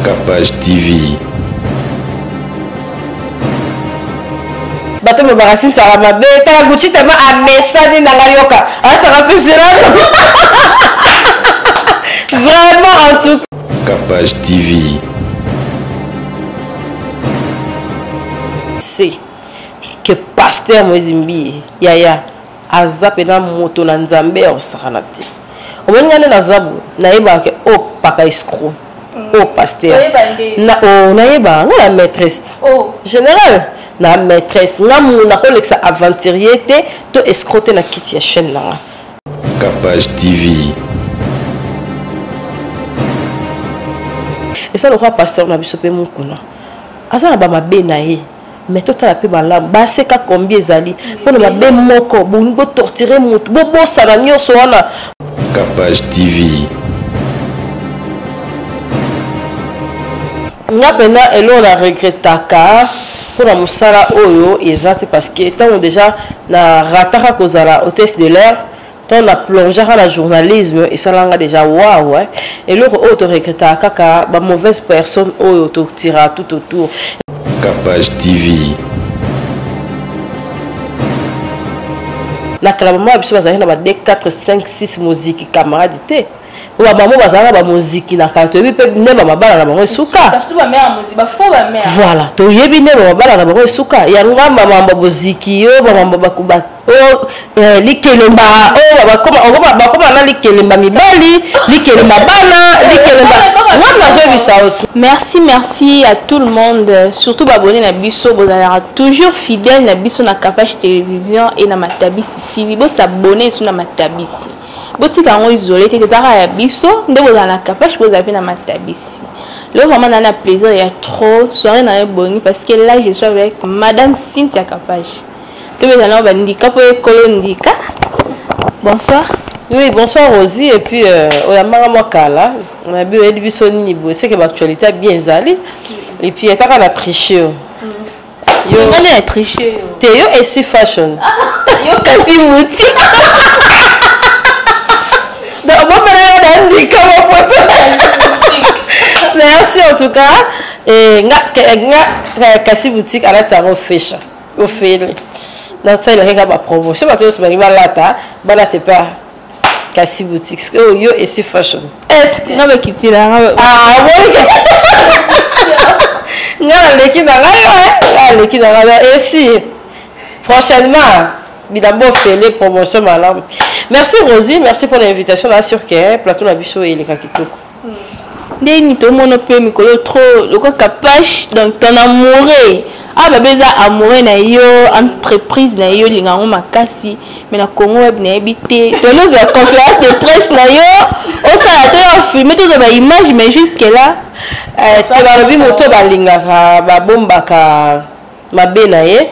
Capage TV. Bato babaka sinsaka mabe tala Gucci tellement amesani na ngai yoka asaka mpe zerano vraiment en tout Capage TV. C'est que pasteur Moïse Mbiye yaya aza pena moto na Nzambe ya kosakana te. Omoni nga nde naza boye nayebaka ke o oh, paka escroc mm. o oh, pasteur na oh, nayeba nga na maîtresse oh. général na maîtresse nga mu nakolekisa aventurier te to escroc te na kiti ya chaîne na nga. Capage TV. Eza lokola pasteur na biso mpe mukuna aza na bamabe na ye mais totala mpe malamu baseka combien ezali mpo na mabe moko bolingi botortire motu bobosana nyonso wana. Capage TV. Nga mpena eloko na regretaka mpo na mosala oyo eza te parce que ntango déjà na rataka kozala hôtesse de l'air ntango na plongeaka na journalisme esalanga déjà waw eh. Eloko oyo toregretaka kaka ba mauvaise personne oyo totiraka tout autour. Capage TV. Na kala mama ya biso bazalaki na ba 2 4 5 6 moziki camarade te po bamama bazalaka bamoziki na kala toyebi mpe nde bamabala na bango esuka. Voilà, toyebi nde bamabala na bango esuka yango bamamba boziki yo bamamba bakuba o eh, likelemba o bakoma na likelemba mibali likelemba bana likelemba wana nazoyebisa yo. Merci, merci à tout le monde, surtout baabonné na biso, bozalaka toujours fidèle na biso na Capage Télévision et na Matabisi TV. Bosabonner sur na Matabisi, botika yango isolé te, ezalaka ya biso nde bozala na Capage, bozala mpe na Matabisi. Lelo vraiment na na plaisir ya trop, soirée na ebongi parce que là je suis avec madame Cynthia Capage. Tobeza na bandika mpo ekolo ndika. Bonsoir. Oui, bonsoir Rosie. Et puis, oyambanga mwa kala nabi oyebi biso nini boye seke baactualité bien ezali et puis etaka na triche yo. Yo nde na triche yo te, yo esi fashion. Yo kasi muti. Donc bomelanga na ndika mopoto. Merci en tout cas. Et nga nga kasi boutique alati yango fesha ofele nasalelaki kaka bapromotion bato nyonso balingi balata balata epa kasi boutique. Sikoyo yo esi fashion. Nga bakitilanga. Nga naleki na ngai, nga naleki na ngai esi prochainement bilamba ofele promotion malamu. Merci Rosie, merci pour l'invitation. Na sur ke plateau na biso eleka kitoko. Ndeni tomona mpe mikolo trop lokola Capage, donc ton amoureux awa babe eza amoureux na yo, entreprise na yo olinga yango makasi, mais na Congo Web nayebi te tolozela conférence de presse na yo osala to ya filme tozwa baimage, mais jusque là te balobi moto balingaka babombaka mabe na ye,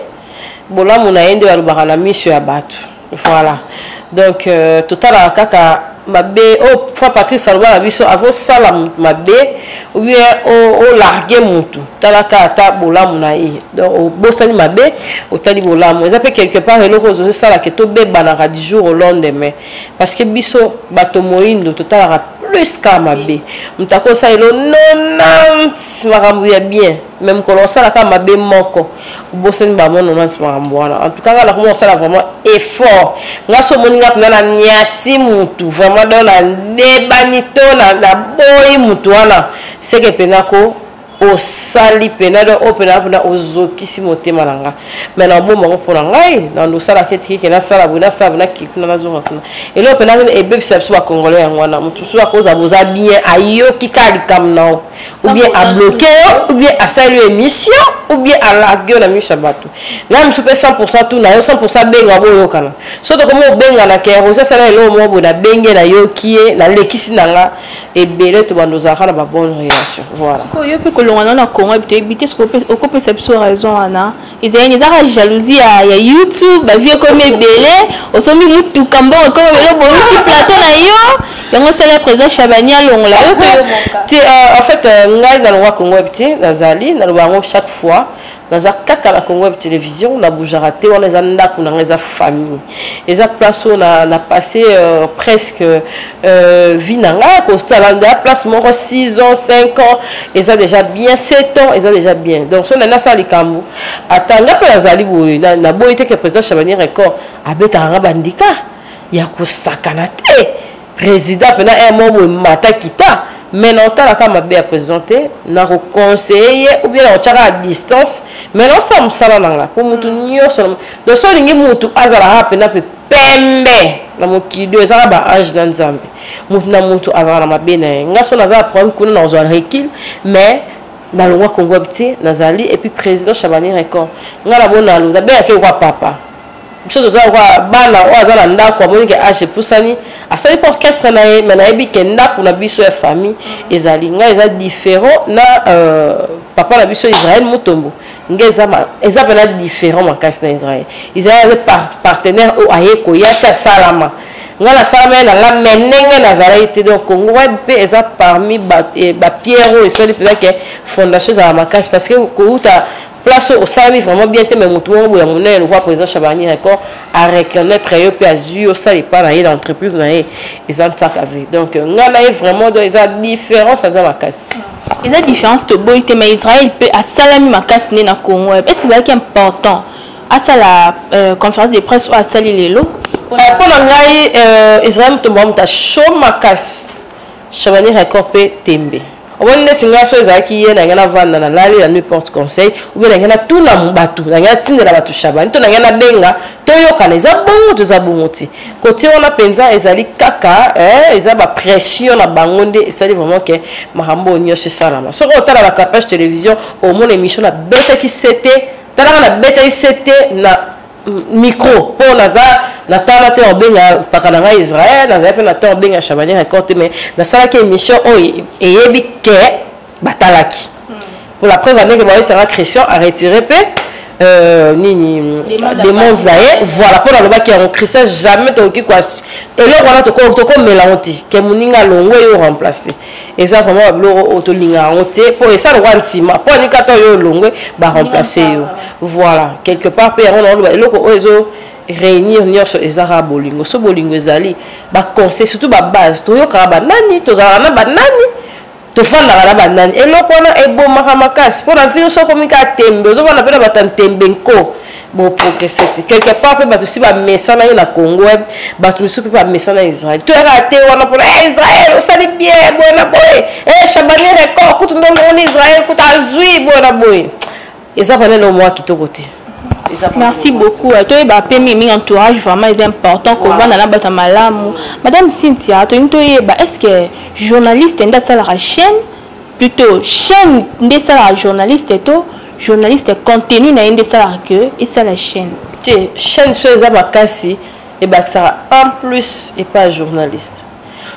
bolamu na ye nde balobaka na miso ya bato. Voilà, donc totalaka kaka mabe oyo. Fa Patrice aloba na biso avosala mabe ou bien olargue mutu, talaka ata bolamu na ye. Donc obosani mabe, otali bolamu. Eza mpe quelque part eloko ozosalaka tobebanaka du jour au lendemain parce que biso bato moyindo totalaka plus ka mabe. Moto akosala elo 90 makambo ya bien, mais mokolo osalaka mabe moko, obosani bamo 90 makambo wana. En tout cas nga nakoma kosala vraiment effort. Nga so omoni nga mpena na niati mutu vraiment, donc nadebani to naboyi mutu wana, seke mpena ko osali mpena, donc oyo mpena mpena ozokisi motema na nga, mais nabomba yango mpo na ngai nando osalaka etikeke nasala boye, nasala boye, nakei kuna, nazonga kuna. Eloko mpena ebebisa biso bacongolais yango wana. Motu mosusu akozala boza bien, ayoki kaka likambo na yo, ou bien abloqué yo, ou bien asali yo émission, ou bien alargue yo na miso ya bato. Nga mosusu mpe 100 tout na yo 100 benga boyokana. So tokomi obengana ke Rosi asala eloko moko boye, nabenge, nayoki ye, nalekisi na nga ebele, tobanda ozalaka na babonne relation. Voilà. Sikoyo yo mpe kolongwa nao na Congo toyebi te soki okopesa biso raison wana ezali ezaka jalousie ya YouTube. Bavie ekomi ebele, osombi mutuka, mbongo ekomi ebele, obongisi plateau na yo. Yango sala président Chabani alongola yo to yo moka? Te, en fait, ngai nalongwa Congo Web te, nazali naloba yango chaque fois, naza kaka na Congo Web Télévision, nabougeaka te. Wana eza ndako na ngai, eza famille, eza place oyo na passé presque vie na ngai. Kosala ya place moko 6 ans, 5 ans eza déjà bien, 7 ans eza déjà bien. Donc so nani asala likambo, ata nga mpe nazali boye, naboyi te ke président Chabani Record abetaka nga bandika ya kosakana te. Président mpena un mot boye, mata kita, mais na otalaka mabe ya président te, nakoconseille ye ou bien nakotiaka à distance, mais naosala mosala na nga mpo mutu nyonso. Donc so olingi mutu azalaka mpena mpe pembe na mokili oyo, ezaka baange na Nzambe. Mutu na mutu azalaka na mabe na ye. Nga so naza na problème kuna, nakozwa recul, mais nalongwa Congo Web te, nazali. Et puis président Chabani Record, nga nabonalo nabengaki kwa papa. Biso toza kwa bana oyo aza na ndako, amoni ke age epusani, asali mpe orchestre na ye, mais nayebi ke ndako na biso ya famille ezali. Ngai eza différent na papa na biso Israel Mutombo. Ngai eza mpena différent makasi na Israel. Israel aza partenaire oyo aye koya si asalama, ngai nasalama ye na nga, mais ndenge nazalaki te. Donc Congo Web mpe eza parmi bapierre oyo esali mpenza ke fondation ezala makasi, parce que kouta place oyo osalami vraiment bien te, mais motu moko boya monene lokola président Chabani Record areconnaître yo mpe azwi osala epa na ye na entreprise na ye, eza ntsaka ve. Donc ngai na ye vraiment, donc eza différence, aza makasi. Eza différence, toboyi te, mais Israel mpe asalami makasi nde na Congo Web. Est ce que ezalaki important asala conférence de presse oyo asali lelo? Mpo na ngai, Israel Mutombo moto ashow makasi, Chabani Record mpe tembe. Omoni neti ngai, so ezalaki ye na ngai, navanda nalali na nuit porte conseil, ou bien na ngai natuna bato, na ngai natindela bato Shabani, to na ngai nabenga, toyokana. Eza bongo, toza bongo ti kote wana mpenza. Ezali kaka eza bapression na bango nde esali vraiment ke makambo oyo nyonso esalama. Soki otala na Capage Télévision, omona émission nabetaki sete, talaka nabetaki sete na micro, mpo naza na tala te obenga mpaka na ngai Israel, nazali mpe na temps obenga Chabani Record te, mais nasalaki émission oyo eyebi ke batalaki. Pour la preuve, andenge baoyesanga Christian aretire mpe nini, demande na ye. Voilà, mpo nalobaki yango, Christian, jamais tokoki eloko wana, tokomela yango te ke moninga alongwe, yo remplace. Eza vraiment babiloko oyo tolingaka yango te, mpo esa lokwa ntima mpo anika ta oyo olongwe, baremplace yo. Voilà, quelque part mpe yango naoloba, eloko oyo ezo réunir nyonso eza kaka bolingo. So bolingo ezali, baconseil surtout babase, toyokaka banani, tozalaka na banani, tofandaka na banani, eloko wana ebomaka makasi. Mpo na vino, so okomi kaka tembe, ozovanda mpe na bato ya ntembe, nko boprogresse te. Quelque part mpe bato si bamesana ye na Congo Web, bato misusu mpe bamesana Israel. Toyaka te wana mpona Israel osali bien boye na boye, Chabani Record kutu ndolongoni Israel kutu azwi boye na boye. Eza vraiment eloko moko kitoko te. Merci beaucoup. Toyeba mpe mingi entourage vraiment eza important, kovanda na bato ya malamu. Madame Cynthia, tolingi toyeba, est ce que journaliste nde asalaka chaîne, plutôt chaîne nde esalaka journaliste, to journaliste contenu na ye nde esalaka ke esala chaîne? Te, chaîne so eza makasi, ebakisaka en plus epa journaliste.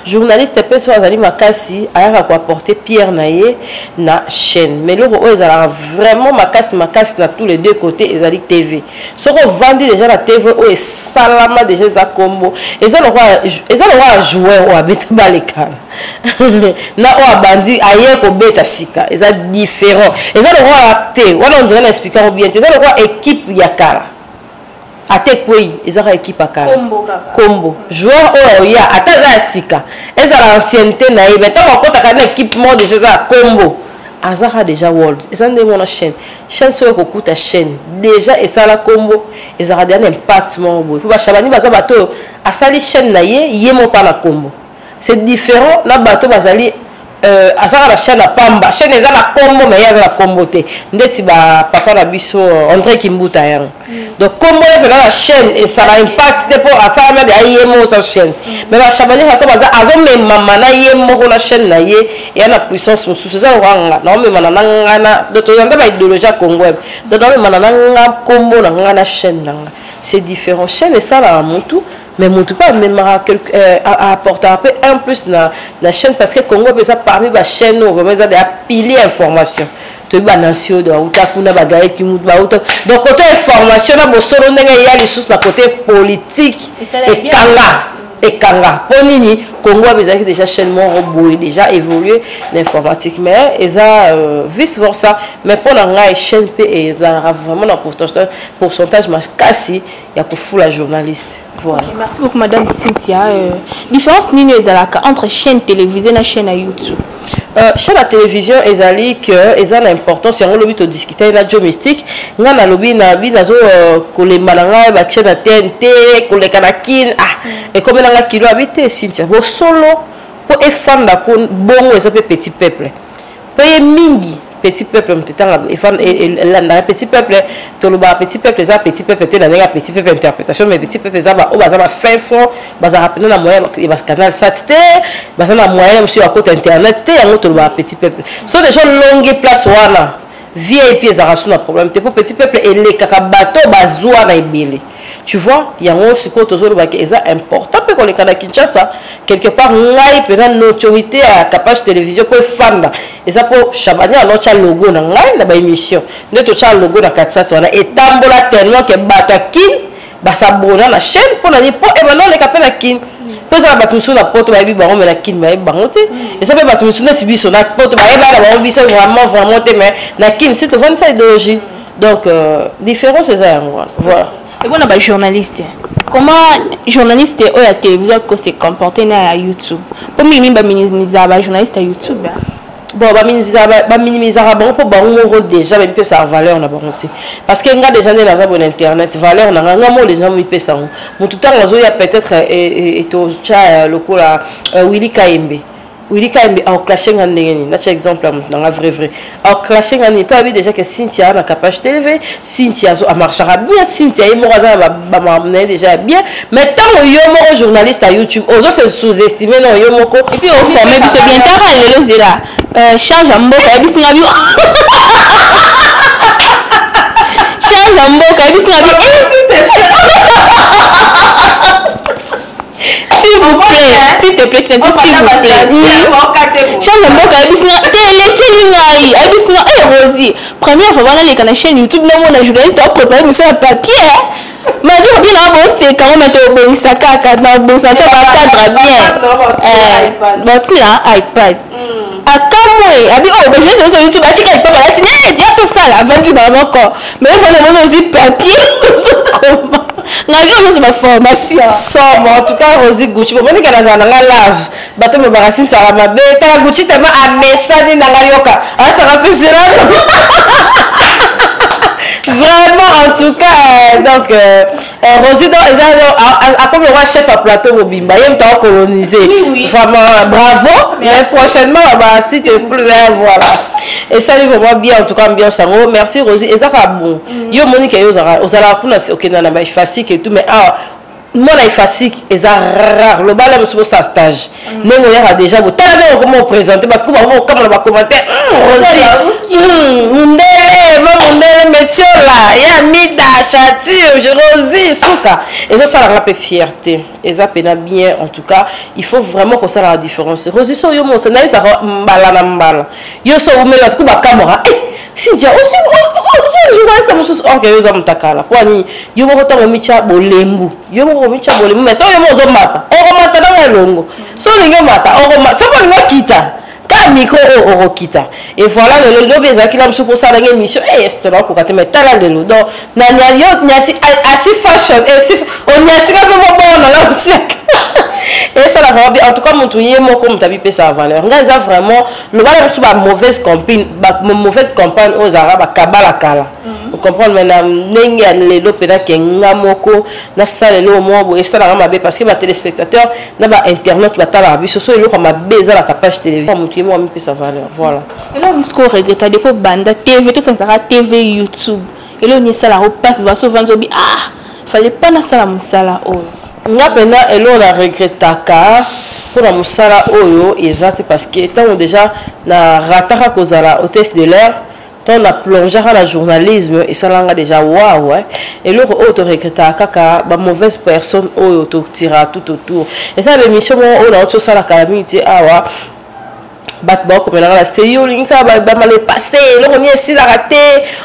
Journaliste mpe so azali makasi, ayaka koapporter pierre na ye na chaîne. Mais eloko oyo ezalaka vraiment makasi makasi na tous les deux côtés ezali TV. Soki ovandi déjà na TV oyo esalama déjà, eza kombo, eza lokola joueur oyo abeta balekana na oyo abandi aye kobeta sika, eza différent. Eza lokola te wana, on dirait na expliquer yango bien te, eza lokola équipe ya kala ata ekwei, ezaka équipe ya kala, kombo joueur oyo oya, ata aza ya sika, ezala ancienneté na ye, mais ntango akɔtaka na équipe moko déjà eza ya kombo, azaka déjà world. Eza nde mona chaîne soki ekokuta chaîne déjà esala kombo, ezalaka déjà na impact moko boye. Mpo bashabani baza bato oyo asali chaîne na ye, ye moko mpa na kombo. C'est différent na bato bazali azalaka na chaîne ya pamba, chaîne eza na kombo mais ye aza na kombo te, ndeti bapapa na biso André Kimbuta yango. Donc kombo ye mpena na chaîne esala impact te, mpo asala meme ya ye moko sa chaîne. Mais bashabani kaka baza azomemama na ye moko na chaîne na ye, eya na puissance mosusu. Eza lokola nga naomemana na nga na, donc toza nde baidéologie ya Congo Web, donc naomemana na nga kombo na nga na chaîne na nga, c'est différent. Chaîne esalaka motu, mais motu mpe amemaka, apportaka mpe un plus na chaîne, parce que Congo mpe eza parmi bachaîne oyo vraiment eza ya pilier information. Toyebi banansi oyo bauta kuna, bagayeki mutu bauta. Donc côté information na bosolo, ndenge eya lisusu na côté politique, ekanga. Ekanga mpo nini? Congo Web ezalaki déjà chaîne moko boye déjà évolué na informatique, mais eza vice versa. Mais mpo na ngai, chaîne mpe ezalaka vraiment na pourcentage makasi ya kofula journaliste. Voilà. Okay, merci beaucoup, madame Cynthia. Différence nini ezalaka entre chaîne télévisée na chaîne ya YouTube? Chaîne ya télévision ezali que eza na importance. Yango lobi todiscute na Jo Mystique. Ngai nalobi nabi nazo kolemba na ngai bachaîne ya TNT koleka na Kine. Ah, ekomi na nga kilo abi te. Cynthia, bosolo mpo efanda ko bongo eza mpe petit peuple mpo ye mingi. Petit peuple, moto etanga elandaka petit peuple. Tolobaka petit peuple, eza petit peuple te na ndenge ya petit peuple interprétation, mais petit peuple eza baoyo baza bafin fond, bazalaka mpenza na moyen ya bacanal sat te, baza na moyen mosusu ya kota internet te. Yango tolobaka petit peuple. So déjà olongi place wana, VIP ezalaka su na problème te, mpo petit peuple elekaka bato bazwa na ebele, tu vois. Yango sikoyo tozolobaki eza important mpe koleka na Kinshasa quelque part. Ngai mpena notoriété ya Capage Télévision mpo efanda eza mpo Chabani alotya logo na ngai na baémission. Nde totya logo na katikati wana, etambola tellement ke bato ya Kine basabona na chaîne. Mpo na nini? Mpo ebanda oleka mpe na Kine, mpo eza na bato mosusu na Poto bayebi bango, mais na Kine bayebi bango te. Eza mpe bato mosusu neti biso na Poto bayeba na bango biso vraiment vraiment te, mais na Kine si tovandisa idéologie. Donc différence eza yango wana, voilà. Ebona bajournaliste, comment journaliste oyo ya télévision ko se comporter na ya YouTube? Mpo mingi baminimisaka bajournaliste ya YouTube. Bon, baminimisaka bango mpo bango moko déjà bamipesaka valeur na bango te, parce que nga déjà nde naza boye na internet, valeur na nga, nga moko déjà mipesa yango. Motu ntango azoya, peut-être etotya lokola Willi Kayembe. Willi Kayembe aoclashe nga ndenge nini? Natya exemple ya moto nanga vrai vrai. Aoclashe nga nini? Mpo abi déjà ke Cynthia na Capage TV, Cynthia azo amarchaka bien, Cynthia ye moko aza na bamakambo na ye déjà ya bien. Mais ntango yo moko journaliste ya YouTube ozo se sous-estime na yo moko. Et puis oforme biso bien taka lelo zela charge ya mboka yebisi nga bi, charge ya mboka yebisi nga bi: "S'il vous plaît, s'il te plaît, s'il vous plaît." Charge ya mboka ayebisi nga te, elekeli ngai, ayebisi nga: "E Rosi, première fois wana aleka na chaîne YouTube, namona journaliste aprépare émission ya papier." Malgré bien na boseka ngo, me tobongisa kaka na obongisa tia bacadre bien, batina iPad. Akamwe abi oyo bajournaliste nyonso YouTube atika ipad, alati ne ya tosala, avandi bango moko. Mais ofanda moni ozwi papier, ozokoma ngabi ozozwa baformation. Somo. En tout cas, Rosi Gucci, bomonika nazala na nga large. Bato lobaka sinsaka mabe. Tala Gucci, tellement amesani na nga, yoka asaka mpe zelano. Vraiment, en tout cas, donc Rosi donc eza akomi lokwa chef ya plateau mobimba, ye moto acolonise. Oui. Vraiment bravo. Mais prochainement ba s'il te plaît, voilà, esali vraiment bien. En tout cas, ambiance yango, merci Rosi, eza kaka bon. Yo omoni ke yo ozalaka kuna, okenda na baifasike et tout, mais awa mwana ifasike eza rare. Lobala mosusu bosala stage ndenge oyaka déjà, botala ndenge okoma oprésente bato ko bango okama na bacommentaire: "Rosi mundele, ma mundele metiola ya mida chature Rosi suka." Ezosalanga mpe fierté, eza mpena bien. En tout cas, il faut vraiment kosala la différence. Rosi, so yo mosa nayebisaka mbala na mbala, yo so omela ku bakamwaka: "Eh, Cynthia osi journaliste mosusu." Ok, yo oza motakala po ani yo moko ntango omitya bolembu, yo moko omitya bolembu. Mais soki yo moko ozomata, okomata ntango elongo. So olingi omata, okoma. Soki olingi okita ka micro oyo, okokita. Et voilà, lelo lobi ezalaki na mosusu mposalanga émission este nakokoka te, mais tala lelo. Donc na yo nyati asi fashion esi onyatika mpe mobongo nanga mosiaka, esala vraiment bien. En tout cas, moto ye moko moto abipesaka valeur. Ngai eza vraiment lobala mosusu bamauvaise campagne, bamauvaise campagne oyo ezalaka bakabala kala, comprendre. Mais na ndenge ya lelo mpena ke nga moko nasala eloko moko boye esalaka mabe, parce que batéléspectateur na bainternet batalaka biso. So eloko ya mabe ezalaka page télévision, moto ye moko amipesa valeur, voilà. Eloko misiko oregreta depuis banda TV, tosangisaka TV, YouTube, eloko nini esalaka opasi baso ovandi obi: "Ah, fallait pas nasala mosala oyo"? Nga mpena eloko na regretaka mpona mosala oyo eza te, parce que ntango déjà na rataka kozala hôtesse de l'air, ntango na plongeaka na journalisme, esalanga déjà waw. Eloko oyo toregretaka kaka bamauvaise personne oyo totiraka tout autour. Eza baémission moko oyo nauti osalaka mingi te awa. Bato bakomelaka na se, yo olingi kaka bamala epasse, eloko nini esilaka te.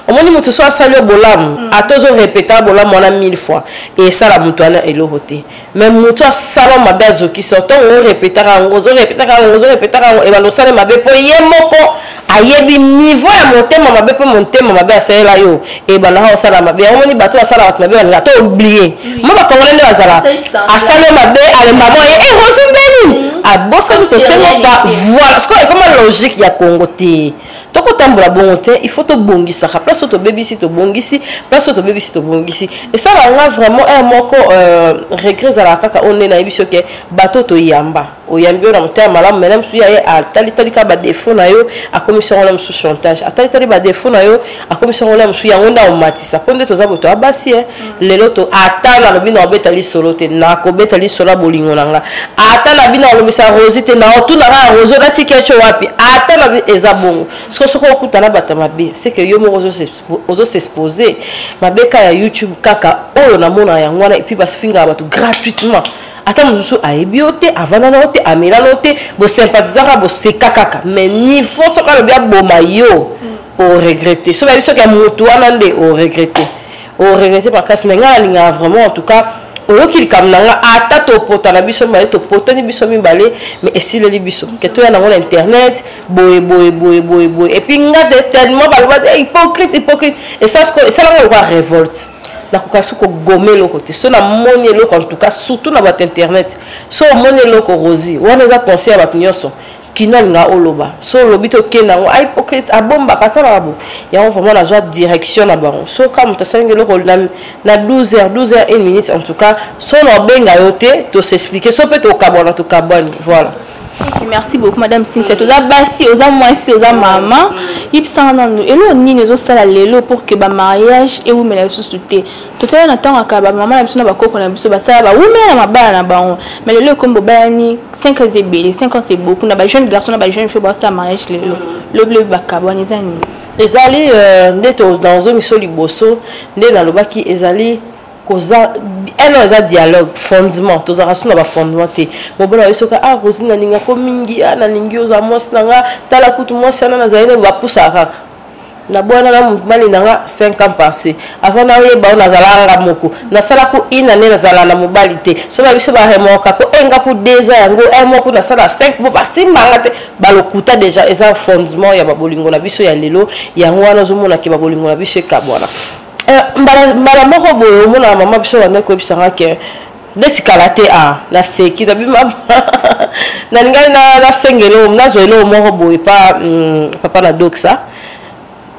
Omoni, moto so asali yo bolamu, ata ozorepeta bolamu wana mille fois, esala moto wana eloko te. Mais moto asala mabe, azokisa, ntongo orepetaka yango, ozorepetaka yango, ozorepetaka yango, ebanda osala mabe, mpo ye moko ayebi niveau ya motema mabe, mpe motema mabe asalela yo, ebandaka kosala mabe. Yango moni, bato basala bato mabe balinga to oublie mo. Bakongole nde bazala, asali yo mabe, alemba mwa ye erosi mbeni, abosani kosenga pa. Voilà, sikoyo ekoma logique ya Congo te. Tokotambola bongo te. Il faut tobongisaka place oyo tobebisi, tobongisi place oyo tobebisi, tobongisi. Esalaka nga vraiment un moko regret ezalaka kaka oyo nde nayebi soki bato toyamba, oyambi oyo na motema malamu, mai na mosusu ya ye atalitali kaka badefo na yo, akomisi yango na mosusu chantage. Atalitali badefo na yo, akomisi yango na mosusu yango nde aomatisa. Mpo nde toza boto ya basi lelo to ata nalobi na obeta lisolo te, nakobeta lisolo ya bolingo na nga, ata na bino alobisa Rosi te, na otunaka ya Rosi olati kecho wapi, ata na eza bongo. Siko soki okutana bato ya mabe, c'est que yo moko ozosexpose mabe. Ka ya YouTube kaka oyo namona yango wana, et puis bafingaka bato gratuitement. Ata mosusu ayebi yo te, avanda na yo te, amela na yo te, bosympathisaka, boseka kaka, mais niveau soki alobi aboma yo, oregrete. Soki ayebi soki ya motu wana nde oregrete, oregrete makasi. Mais ngai nalingaka vraiment, en tout cas, oyoki likambo na nga, ata topotana biso mibale, topotani biso mibale, mais esileli biso ke toya nango na internet boye boye boye boye boye. Et puis nga te, tellement baloba hypocrite, hypocrite, esalanga lokola révolte. Nakoka soki kogome eloko te. So namoni eloko, en tout cas surtout na bato internet, so omoni eloko, Rosi, wana eza conseil ya bato nyonso kino alinga oloba. So olobi te, okende yango a hypocrite, abombaka, asalaka bo. Yango vraiment nazwa direction na bango. So ka moto asalingi eloko na 12 heures, 12 heures 1 minute, en tout cas so na obenga yo te, tosexplike, so mpe tokabwana, tokabwani, voilà. Ok, merci beaucoup madame Cynthia. Toza basi, oza mwasi, oza mama. Yebisanga nanu eloko nini ezosala lelo pour que bamariage ewumela lisusu te? Totala na ntango ya kala, bamama na biso na bakoko na biso basala, bawumela na mabala na bango. Mais lelo ekomi bobalani 5 ans ebele, 5 ans c'est beaucoup. Na bajeune garçon na bajeune fille basala mariage lelo, lobi lobi bakabwani. Eza nini? Ezali nde nazongiso liboso nde nalobaki, ezali koza eno, eza dialogue, fondement. Tozalaka so na bafondement te. Mobali ayebi soki ah, Rosine, nalingako mingi, ah, nalingi ozala mwasi na nga. Tala kutu mwasi wana nazali ne bapusaka kaka nabwana na mobali na nga 5 ans passé. Avant nayeba oyo, nazalaka nga moko, nasalako une année, nazala na mobali te. So ba biso baremorka ko enga ku 2 ans yango, un mois ku nasala 5 bo basimbanga te, balokuta. Déjà eza fondement ya babolingo na biso ya lelo. Yango wana ozomonake babolingo na biso ekabwana. Mbala moko boye omonaka mama biso banda koyebisanga ke neti kala te a naseki nabi mama nalingai nasenga eloko, nazwa eloko moko boye pa papa na dokisa.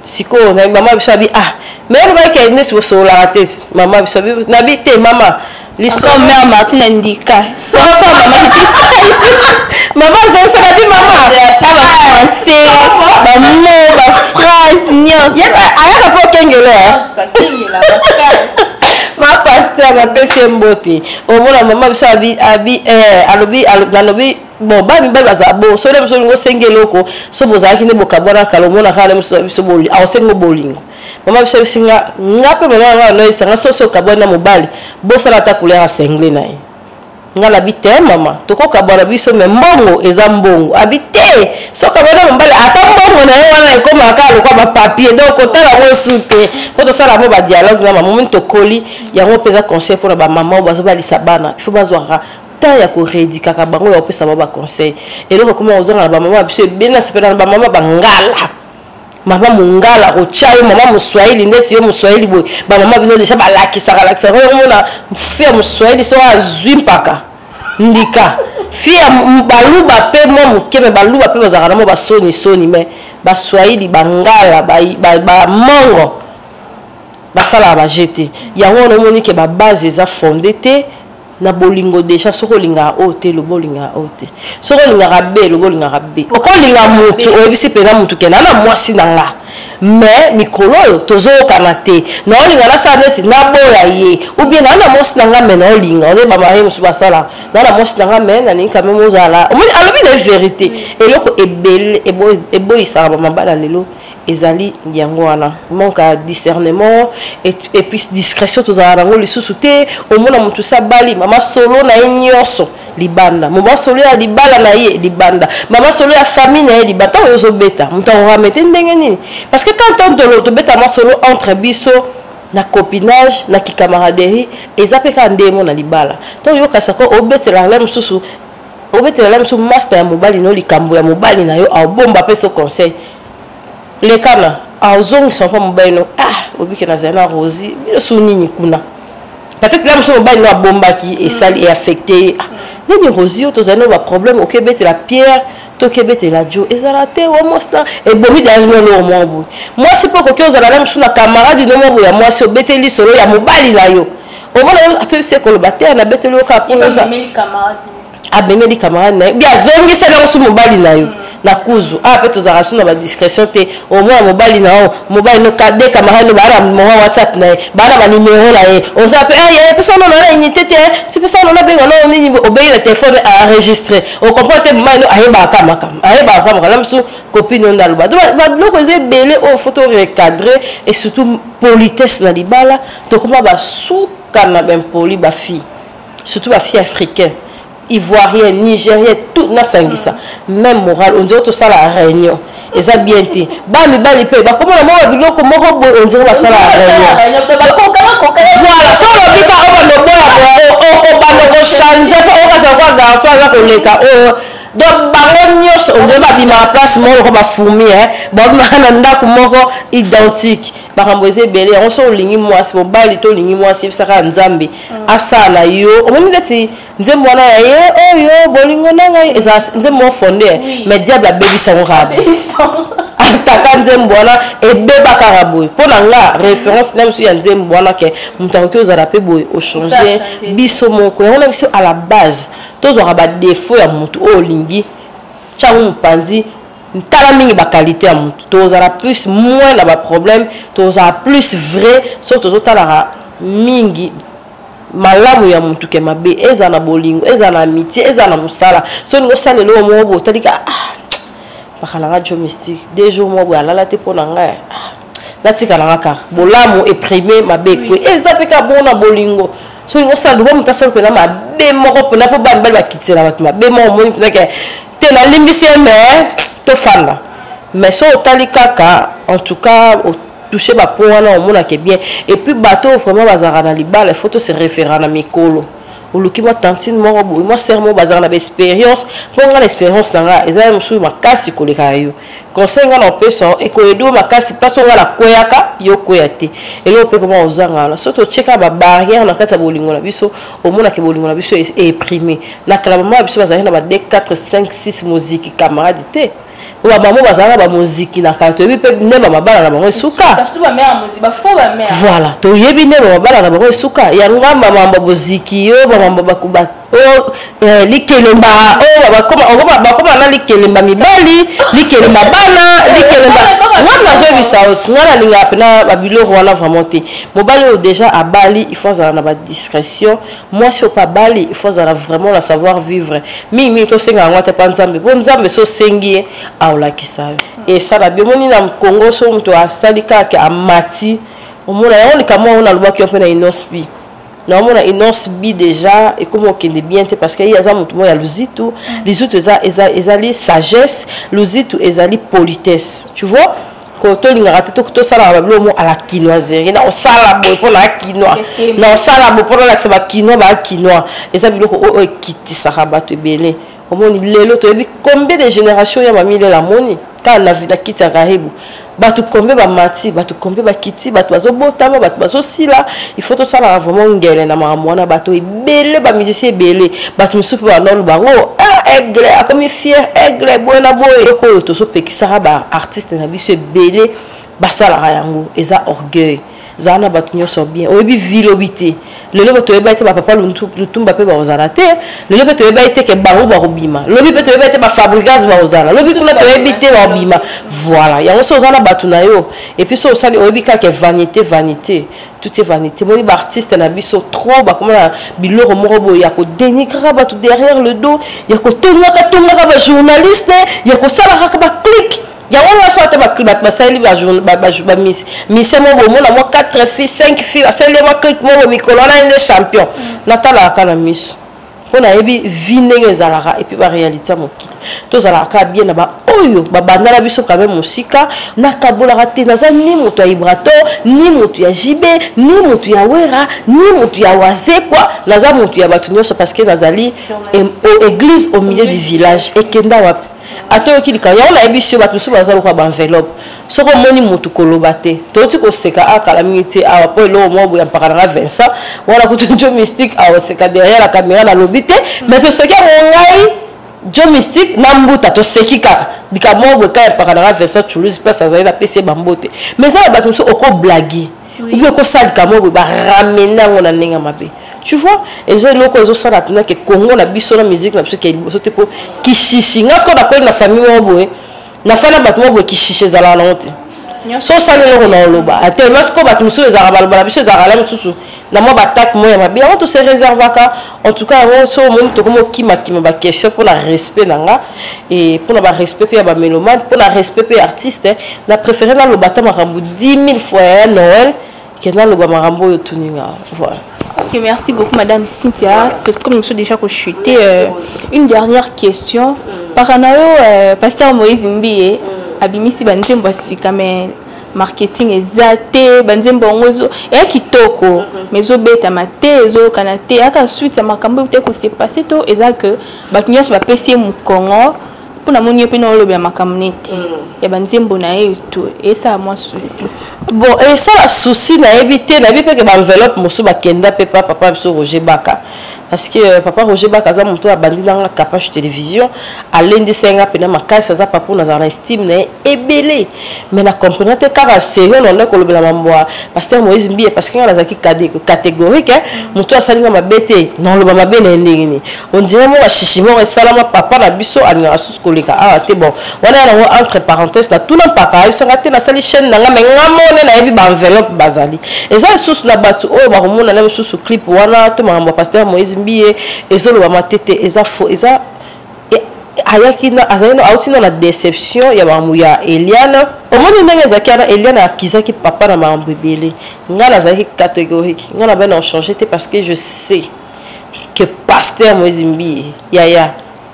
Sikoyo na mama biso abi ah, mais olobaki neti bosololaka te. Mama biso nabi te, mama. Liso mère Martine Ndika so so mama. Mama azongisaka bi mama. Ba français, bamo, baphrase nyonso. Ayaka mpo okengelo ma pasteur, napesi ye mbote. Omona mama biso abi abi alobi, nalobi bon, ba mibali bazala bo so nde biso olingi osengi eloko, so bozalaki nde bokabwana kala, omona kaka nde biso akosengi bolingo. Mama biso ayebisi nga, nga mpe mama nga noyebisa nga so so okabwani na mobali, bosala ata couleur ya sengle na ye. Nga nabi te, mama, tokokabwana biso, me mbongo eza mbongo. Abi te, so okabwana mobali, ata mbongo na ye wana ekomaka kaka lokwa bapapier, donc kotala yango esu te. Mpo tosala yango badialogue na mama, omoni tokoli. Yango mpe eza conseil mpona bamama oyo bazobalisa bana. Il faut bazwaka temps ya koredikaka bango, ya kopesa bango baconseil. Eloko ekoma kozanga na bamama ya biso ebele, nasepela na bamama bangala, mama mongala kotya yo, mama moswahili ndeti yo moswahili boye. Bamama bino deja balakisaka lakisaka oyo. Omona fi ya moswahili soki azwi mpaka ndika, fi ya baluba mpe mwa moke, me baluba mpe bazalaka na mwa basonisoni, me baswahili, bangala, bamongo basalaka baje te. Yango wana omoni ke babase eza fonde te na bolingo. Deja soki olingaka oyo te, loba olingaka oyo te. Soki olingaka b, loba olingaka b. Okolinga mutu, oyebisi mpena mutu ke na na mwasi na nga, mais mikolo oyo tozoyokana te, naolinga nasala neti naboya ye, ou bien naa na mwasi na nga, mais naolinga oye. Bamari mosusu basala naa na mwasi na nga, mais nalingi quand même ozala. Omoni, alobi na vérité. Eloko ebele eboyisaka bamabala lelo ezali yango wana, manque ya discernement et puis discrétion. Tozala nango lisusu te. Omona motu si abali, mama solo na ye nyonso. libanda, masolo ya libala na ye libanda, bamasolo ya famille na ye libanda. Ntango yo ozobeta, moto akorame te ndenge nini? Parce que quand tobeta masolo entre biso na copinage, na kicamaraderie, eza mpe kaka ndenge mo na libala. Ntango yokasaka obetela la mosusu, obetela la mosusu master ya mobali no, likambo ya mobali na yo, aobomba mpe so conseil lekana, azongisa mpo mobali no: "Ah, obike nazali na Rosi, bino so nini kuna?" Peut-être la mosusu mobali no abombaki, esali eaffecte ye: "Ah, nini Rosi oyo tozali no baproblème, okebetela Pierre, tokebetela jo, ezala te wa mwasi na ebomi danger mo eloko moko boye." Mwasi mpo okoki ozala na mosusu na camarade no moko boye ya mwasi, obeteli lisolo ya mobali na yo, omona atoyebisi ekoloba te: "Nabeteli yo kaka mpo amemeli camarade na ye bi, azongiseli yango su mobali na yo na kuzu." Awa mpe tozalaka su na badiscrétion te. Omona mobali na yo, mobali no, de camarade no, baa na moma WhatsApp na ye, baa na banimero na ye. Oza mpe pesa no na unité te, ti pesa no nabenga no nini, obengi na telefone, enregistré, ocomprendre te. Mobali no ayebaka makambo, ayebaka makambo na mosusu copine oyo ndaloba. Donc babiloko eza ebele oyo faut to recadrer, et surtout politesse na libala. Tokoma basuka na baimpoli, bafille, surtout bafille africain, ivoirien, nigérien, tout nasangisa, même moral. On dirait tosala réunion, eza bien te. Bana mibali mpe bakomona moko biloko moko boye, on dirait basala réunion. Voilà, so olobi ka obanda oboya, okobanda kochange mpo okazala kwa garçon aza koleka oyo. Donc bango nyonso, on dirait babimaka place moko loko bafourmi, babimaka na ndako moko identique. Makambo eza ebele. Yango so olingi mwasi, mobali to olingi mwasi, yebisaka Nzambe asala na yo. Omoni neti nzembo wana ya ye oyo, "Bolingo na ngai", eza nzembo moko fonde, mais diable abebisa yango kaka boye. Ataka nzembo wana ebeba kaka boye. Mpo na nga, référence na biso ya nzembo wana, ke moto akoki ozala mpe boye, ochange biso moko. Yango na biso, à la base, tozwaka badéfaut ya motu oyo olingi, tiango mopanzi, tala mingi baqualité ya motu. Tozala plus moins na baproblème, tozala plus vrai soki tozotalaka mingi malamu ya motu ke mabe. Ezala na bolingo, ezala na amitié, ezala na mosala. So olingi osala eloko moko boye, otalika: "Ah, baka nanga jo mystique, 2 jours moko boye alala te mpo na ngai, ah, natika nanga kaka bolamu eprime mabe ekwe." Eza mpe kaka bongo na bolingo. So olingi osala luba, moto asala mpena mabe moko mpena mpo bana mibali bakitisela bato mabe moko, omoni mpena ke te, nalimbisi ye, mais tofanda. Mais so otali kaka, en tout cas touche bapoint wana, omonake bien. Et puis bato oyo vraiment bazalaka na libala, il faut to se référer na mikolo. Oluki mwa tantine moko boye, mwa sœur moko, bazalaka na baexpérience. Mpo nga na expérience na nga eza mosusu makasi koleka ya yo. Conseil nga na opesa ekoyede yo makasi, place oyo nga nakweyaka, yo kweya te. Eloko mpe koma ozanga wana, so totieka babarrière na kati ya bolingo na biso, omonake bolingo na biso eprime. Na kala, mama ya biso bazalaki na ba 2 4 5 6 moziki camarade te. Po bamamo bazalaka bamoziki na kala, toyebi mpe nde bamabala na bango esuka. Voilà, toyebi nde bamabala na bango esuka. Yango bamambo boziki yo, bamambo oyo likelemba oyo bakoma na likelemba mibali, likelemba bana, likelemba. Nga nazoyebisa oti nga nalingaka mpena babiloko wana vraiment te. Mobali oyo déjà abali, il faut azala na badiscrétion. Mwasi oyo mpe abali, il faut azala vraiment na savoir vivre mingimingi. Tosenga yango ate mpa Nzambe, mpo Nzambe so osengi ye, aolakisa yo esala bi. Omoni na Kongo, so moto asali kaka amati, omona yango likambo yango nalobaki yo mpe na Innoss'B. Naomona Innoss'B déjà ekómi okende bien te, parce que ye aza motu moko ya luzitu. Luzitu eza, ezali sagesse, luzitu ezali politesse, tu vois. Ko tolingaka te tosalaka babiloko mo à la kinoiserie, na osala boye mpo na akinois, na osala boye mpo nalakisa bakinois, baakinois. Eza biloko oyo ekitisaka bato ebele. Omoni lelo toyebi combien de génération ya bamilela, amoni kaka na kiti ya karibu, bato combien bamati, bato combien bakiti, bato bazobotama, bato bazosila. Il faut tosalaka vraiment ngele na makambo wana. Bato ebele, bamusicien ebele, bato mosusu mpe bandolo bango: "Ah, Aigle akomi fier, Aigle boye na boye." Eloko oyo tozopekisaka baartiste na biso ebele basalaka yango eza orgueil. Zala na bato nyonso bien. Oyebi vi lobi te. Lelo mpe toyeba te bapapa Lutumba mpe bakozala te. Lelo mpe toyeba te ke bango bakobima lobi, mpe toyeba te bafabricage bakozala lobi kuna, toyebi te bakobima. Voilà, yango so oza na bato na yo, et puis so osali, oyebi kaka vanité, vanité, tout est vanité. Moni baartiste na biso trop bakoma na biloko moko boye ya kodénigraka bato derrière le dos, ya kotongaka tongaka bajournaliste, ya kosala kaka baclique. Yango nga so ata bato basaleli bamise moko, bomona mwa 4 filles, 5 filles, basaleli mwa clique moko mikolo wana, nde champion. Natalaka na miso. Mpo nayebi vie ndenge ezalaka et puis ba réalité ya mokili. Tozalaka kaka bien na ba oyo babanda na biso quand même mosika. Nakabolaka te, naza ni moto ya Ibrator, ni moto ya JB, ni moto ya Wera, ni moto ya Wazekwa. Naza moto ya bato nyonso parce que nazali église au milieu du village. Ekenda wapi? Ata oyoki likambo yango, nayebi sio bato mosusu baza lokola baenveloppe. Soki omoni motu koloba te, touti koseka akala mingi te awa mpo eloko moko boya mpaka nanga Vincent wana kutu Jo Mystique aoseka derrière la caméra, nalobi te, mais toseki yango ngai Jo Mystique na mbuta, toseki kaka likambo moko boye kaka mpaka nanga Vincent Toulouse, place azali, napesi ye bambote. Mais eza na bato mosusu okoblagi ou bien okosala likambo boye, baramene yango na ndenge ya mabe, tu vois. Eza eloko ezosala mpena ke Congo na biso na musique na biso ke liboso te, mpo kishishi nga sikoyo nakoli na famille moko boye, nafanda bato moko boye, kishishi ezalaka nango te. So osali eloko na oloba atelema sikoyo, bato mosusu ezalaka baloba na biso, ezalaka la mosusu na mwa batake moko ya mabe, yango tose réservaka. En tout cas, yango so omoni tokomi okimakima baquestion mpona respect na nga e mpona barespect mpe ya bamélomane, mpona respect mpe ya artiste, na préféré naloba ata makambo 10 000 fois ya Noël ke naloba makambo oyo tuninga, voilà. Ok, merci beaucoup, Madame Cynthia. Comme nous sommes déjà chuté, une dernière question. Par euh, pasteur Moïse Mbiye, abimisi banzembo ya sika, mais marketing eza te. Banzembo yango eya kitoko, mais ezobetama te, ezokana te. Eyaka suite ya makambo oyo te kose passer to eza ke bato nyonso bapesi ye mokongo? Mpona moni ye mpe na olobela makambo nete ya banzembo na ye to esala mwa souci. Bon, esala souci, nayebi te. Nayebi mpe ke baenveloppe mosusu bakenda mpe pa papa biso Roger Baka, parce que papa Roger Baka aza moto abandi nanga Capage Télévision, alendisa ye nga mpena makasi. Aza papa oyo nazala na estime na ye ebele, mais na comprendre te kaka sérieux na nde kolobela mambo ya pasteur Moïse Mbiye, parce que nga nazalaki catégorique: moto asali nga mabe te, naloba mabe na ye ndenge nini? On dirait mo bashishi moko esalama, papa na biso alingaka susu koleka awa te. Bon, wana ya nango entre parenthèse, natuna mpaka, ayebisanga te, nasali chaîne na nga, mais nga mone nayebi baenveloppe bazali. Eza lisusu na bato oyo bakomona na mosusu clip wana to makambo ya pasteur Moïse Mbiye ezolobama te. Te, eza faux. Eza ayaki na azali auti na déception ya makambo ya Eliane. Omoni ndenge ezalaki wana, Eliane akizaki papa na makambo ebele. Ngai nazalaki catégorique, ngai na bana ochange te, parce que je sais que pasteur Moïse Mbiye, yaya,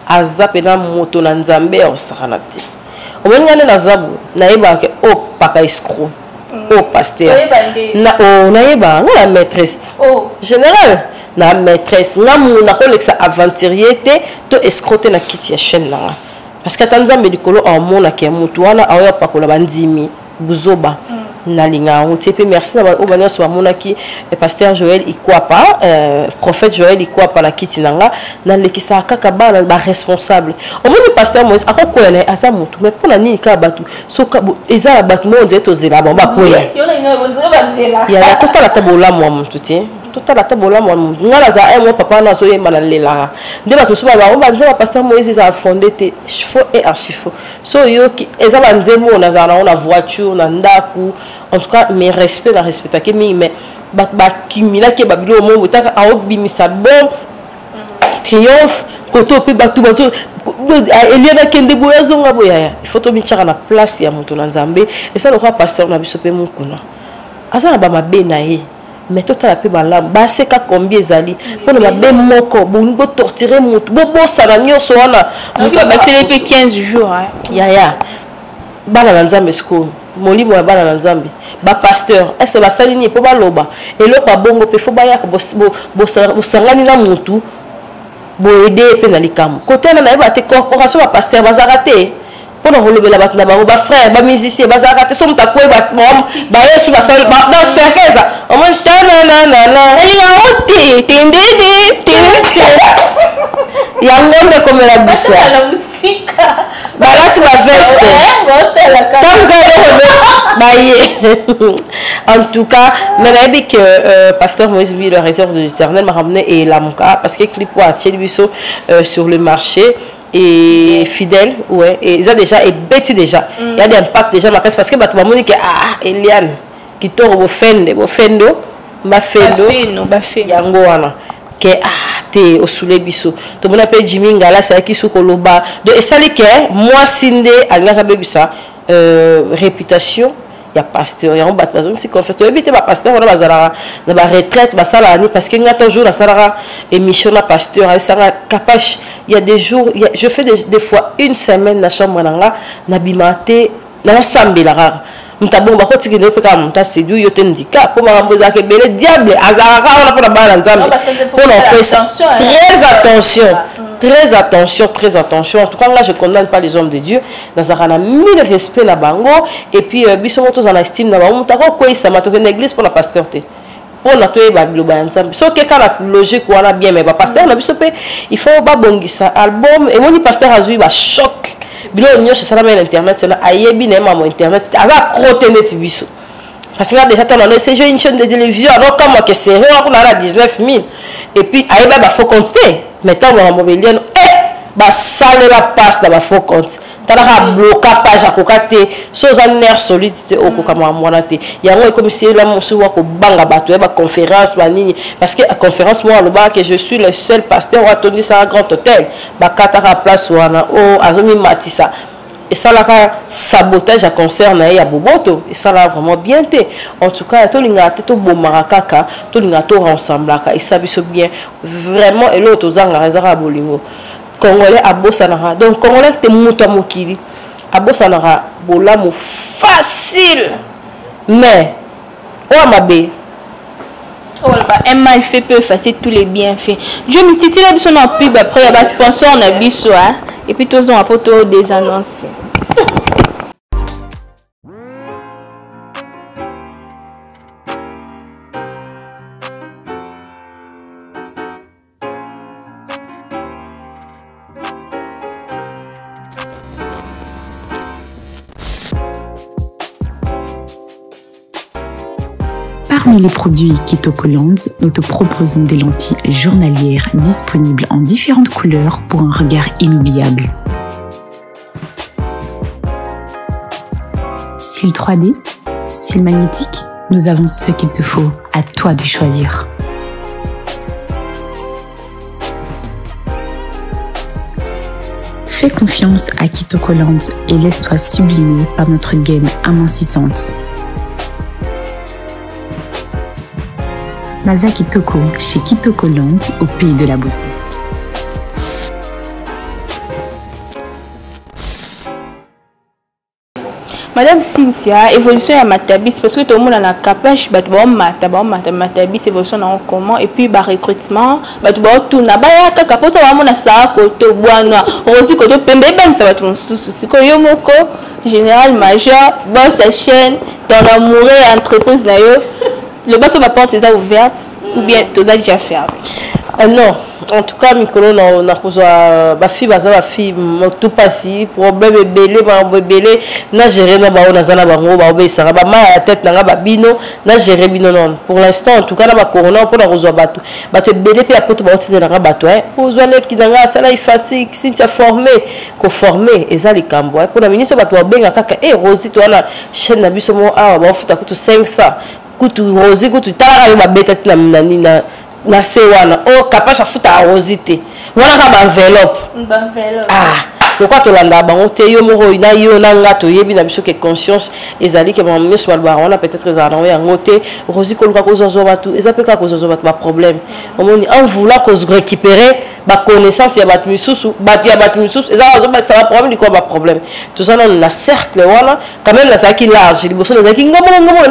aza mpena moto na Nzambe ya kosakana te. Omoni ngai nde naza boye, nayebaka ke o paka escroc o pasteur nayeba nga na maîtresse générale na maîtresse nga mu nakolekisa aventurier te to escroc te na kiti ya chaîne na nga, parce que ata Nzambe likolo aomonaka ya motu wana aoya pakola bandimi buzoba. Nalinga yango te. Mpe merci na oyo banyonso bamonaki pasteur Joël Ikwapa, prophète Joël Ikwapa na kiti na nga. Nalekisaka kaka bana baresponsable. Omoni pasteur Moïse akokwea na ye, aza motu, mais mpona nini kaka bato soka eza na bato moko nzele tozela bango bakwea? Yaya, totala ata bolamu ya motu te, totala ata bolamu ya motu. Ngai naza un mo papa wana azoyemba, nalelaka nde bato mosusu babango banzembo ya pasteur Moïse ezala fondé te, faux et archi faux. So oyoki eza banzembo oyo nazala nango na voiture, na ndako. En tout cas, mes respect, na respectaki mingi, mais bato bakimilaki babiloko moko botaka aobimisa bon triomphe kote mpe bato bazo Eliana akende boye, azonga boye. Yaya, il faut tomitiaka na place ya moto na Nzambe. Eza lokola pasteur na biso mpe Mokuna, aza na bamabe na ye, mais totala mpe malamu baseka combien ezali mpona mabe moko. Bolingi botortire motu, bobosana nyonso wana. Basele mpe 15 jours. Yaya, bana na Nzambe sikoyo, molimo ya bana na Nzambe, bapasteur ese basali nini mpo baloba eloko ya bongo? Mpe fo bayaka bosangani na motu boyede ye mpe na likambo kote wana. Nayeba te, corporation bapasteur bazalaka te mpona kolobela bato na bango, bafrère bamusicien bazalaka te. So moto akwei, bayesu basali dans cercle, eza omoni tananana. Yango te tendede te. Yango nde ekomela biso, balati baveste ntango eloko baye. En tout cas, mais nayebi que pasteur Moïse Mbiye, le réserve de l'Éternel, makambo ne elamuka, parce que clip oyo atieli biso sur le marché et fidèle, ouais, et eza déjà ebeti déjà. Y a des impacts déjà makasi, parce que bato bamoni ke ah, Eliane kitoko, bofende bofendo bafendo yango wana ke ah te osule biso. Tomona mpe Jimi Ngala asalaki su koloba, donc esali ke mwasi nde alingaki abebisa réputation. Ya pasteur yango, bato bazongisi confiance. Toyebi te bapasteur wana bazalaka na baretraite, basalaka nini, parce que nga toujours nasalaka émission na pasteur, ayesanga Kapache, il y a des jours y a, je fais des fois une semaine na chambre na nga, nabima te, naosambela kaka. Moto abongo bakotikela yo mpe kaka moto aséduire yo te. Ndika mpo makambo ezalaka ebele, diable azalaka kaka wana mpona bana na Nzambe, mpona opesa. Très attention, très attention, très attention. En tout cas nga, je condamne pas les hommes de Dieu, nazalaka na mille respect na bango. Et puis biso moko tozala na estime na bango. Moto akokweyisama, tokende église mpona pasteur te, mpona toyeba biloba ya Nzambe. Soki eka na logique wana, bien. Mais bapasteur na biso mpe, il faut babongisa album. Emoni, pasteur azwi bachoc, biloko nyonso esalama na internet, sena ayebi na ye mamo internet te, aza accro te neti biso. Parce que nga déjà ntango nano j'ai une chaîne de télévision, anokamwa ke sérieux kuna na 19 000, et puis ayeba bafaux compte te. Mais ntango makambo beliano basalela passe na bafaux compte, talaka bloka page, akoka te. So oza nerf solide te, okoka makambo wana te. Yango ekomisi ela mosusu wa kobanga bato ya baconférence banini, parce que conférence moko alobaka ke je suis le seul pasteur oyo atondisaka grand hôtel, bakataka place wana. Oyo azomimatisa, esalaka sabotage ya concert na ye ya boboto, esalaka vraiment bien te. En tout cas, tolingaka te, tobomaka kaka, tolingaka torensemblaka, esa biso bien. Vraiment, eloko tozangaka eza kaka bolingo. Congolais abosanaka, donc Congolais te, moto ya mokili abosanaka bolamu facile, mais oyo mabe. Un mal fait peut effacer tous les bienfaits. Je misitila biso na pub, après ya basponsor na biso, hein? Et puis tozonga po to désannoncer. Parmi les produits Kitokoland, nous te proposons des lentilles journalières disponibles en différentes couleurs pour un regard inoubliable. Style 3D, style magnétique, nous avons ce qu'il te faut. À toi de choisir. Fais confiance à Kitokoland et laisse-toi sublimer par notre gaine amincissante. Naza Kitoko chez Kitokoland, au pays de la beauté. Madame Cynthia, évolution ya Matabis, parce que tomona na Kapache bato baomata, baomata Matabis, évolution nango comment? Et puis barecrutement, bato baotuna, baya kaka mposa bamona saa koto bwanwa Rosi koto pembe, ebangisa bato mosusu. Sikoyo yo moko général major, boss ya chaîne, ton amoureux ya entreprise na yo, loba so baporte eza ouverte ou bien toza déjà fermé? Non, en tout cas mikolo nakozwa bafille, baza bafille motu mpasi, problème ebele, makambo ebele na géré na bango, naza na bango, baobeisaka bamaya ya tete na nga babino na géré bino. Non, pour l'instant en tout cas na bacorona, mpona kozwa bato, bato ebele mpe ya poto baotindelanga bato, ozwa leki na nga asala ifasi Cynthia formé, koforme eza likambo mpona ministre. Bato babenga kaka e Rosi to wana chaîne na biso mo awa, baofuta kutu 500, kutu Rosi kutu talaka yo, babeta ti na se wana o Kapache afutaka Rosi te, wana kaka baenveloppe. Ah, lokwa tolandaka bango te. Yo moko na yo na nga toyebi na biso ke conscience ezali ke makambo nyonso balobaka wana, peut-être ezala nango yango te. Rosi koluka kozwazwa bato eza mpe kaka kozwazwa bato baproblème. Omoni, en voulant korécupérer baconnaissance ya bato misusu, bato ya bato misusu, eza azobakisa baproblème likolo baproblème. Toza nano na cercle wana quand même. Nazalaki large liboso, nazalaki ngomoko ngomoko,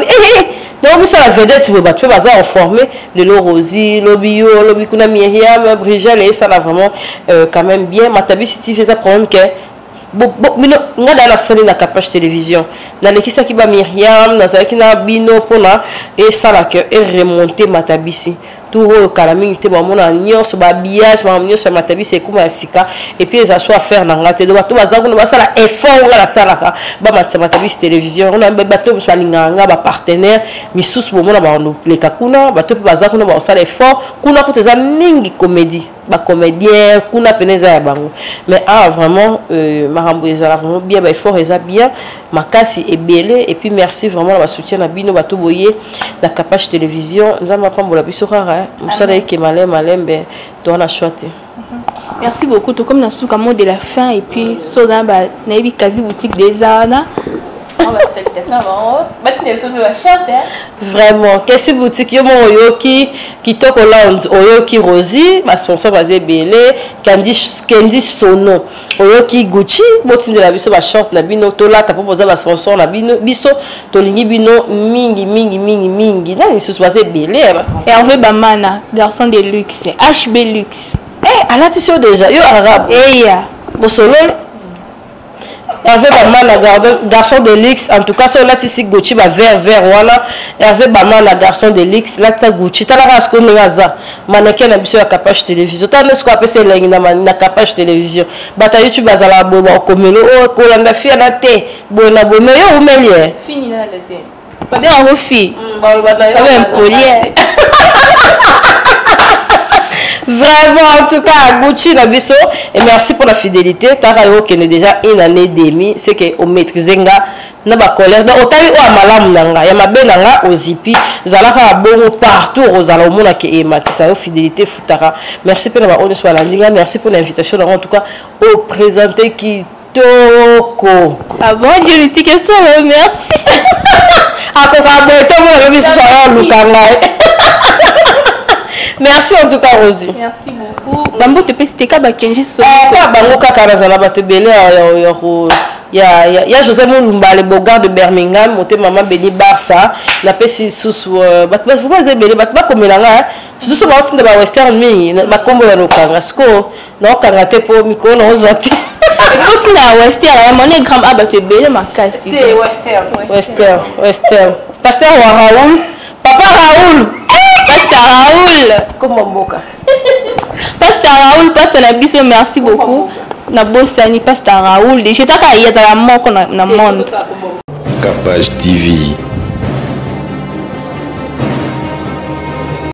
donc misala vedette boye, bato mpe baza informé. Lelo Rosi, lobi yo, lobi kuna Miriam, Brigel, esala vraiment quand même bien. Matabisi TV eza problème ke bino nga daa nasali na Kapache Télévision, nalekisaki ba Miriam, nazalaki na bino mpona esalaka eremonte Matabisi. Tour oyo kala mingi te, bamona nyonso babillage, makambo nyonso ya Matabisi ekóma ya sika. Et puis eza so affaire na nga te, donc bato baza kuna basala effort nga nasalaka, bamatisa Matabisi Télévision. Kuna bato mosusu balingaka nga, bapartenaire misusu bomona baleka kuna, bato mpe baza kuna bakosala effort. Kuna kuta eza mingi comédie, bacomédien kuna pene eza ya bango. Mais ah, vraiment makambo ezala vraiment bien, baeffort eza bien makasi ebele. Et puis merci vraiment na basoutien na bino, bato boye na Kapache Télévision. Nzambe apambola biso kaka, mosala eke malembe malembe, toza na choix te. Merci beaucoup. Tokomi na suka, mot de la fin, et puis so na ba nayebi quasi boutique déjà wana. Vraiment, Kessi Boutique, yo moko oyoki Kitoko Lounge, oyoki Rosie, ba sponsor baza ebele, Candy, Candy Sono, oyoki Gucci, botindela biso ba short na bino, tolata po boza ba sponsor na bino, biso tolingi bino mingi mingi mingi mingi. Nani lisusu baza ebele ya ba sponsor. Hervé Bamana, garçon de luxe, HB Luxe. Eh, alatisi yo déjà, yo arabe. Eya. Bosololi. Hervé Bamana garçon de luxe en tout cas so olatisi Gucci ba vert vert wana Hervé Bamana garçon de luxe latisa Gucci tala kaka sikoyo ndenge aza mannequin na biso ya Capage Télévision tala nde sikoyo apesa elengi na, na Capage Télévision bato ya YouTube bazalaka boye bakomeli oyo oh, kolanda fille na te boye na boye mais yo oumeli e fini na te babenga yango fille baloba na yo impolie. Vraiment, en tout cas, Gucci na biso, et merci pour la fidélité. Tara yo kene déjà une année et demie, c'est que on maîtrise nga na ba colère. Donc otali o malamu na nga, ya mabe na nga ozipi, zalaka bongo partout ozala omona ke ematisa yo fidélité futaka. Merci pour la ba oyo balandi nga, merci pour l'invitation en tout cas au présenter qui Toko. Ah bon, Dieu mystique solo, merci. Akoka boye to mona lobi susu ayo luka ngai. Merci en tout cas Rosie. Merci beaucoup. Bambo te pesi teka ba kenji so. Eh, ka bango kaka nazala bato ebele ya ya ya ya ya José Mulumba le beau gars de Birmingham motema mama Beni Barça napesi susu euh, bato baza ebele bato bakomela nga susu baotinda ba western mingi bakombo ya lokanga sikoyo naokanga te mpo mikolo naozwa te. Ekoti na western ya money gram a bato ebele makasi te. Western, western, western. Pasteur wa Raoul, papa Raoul, pasteur Raoul kombo mboka. Pasteur Raoul, pasteur na biso, merci beaucoup. Nabosani pasteur Raoul déjà taka ye azala moko na monde. Capage TV.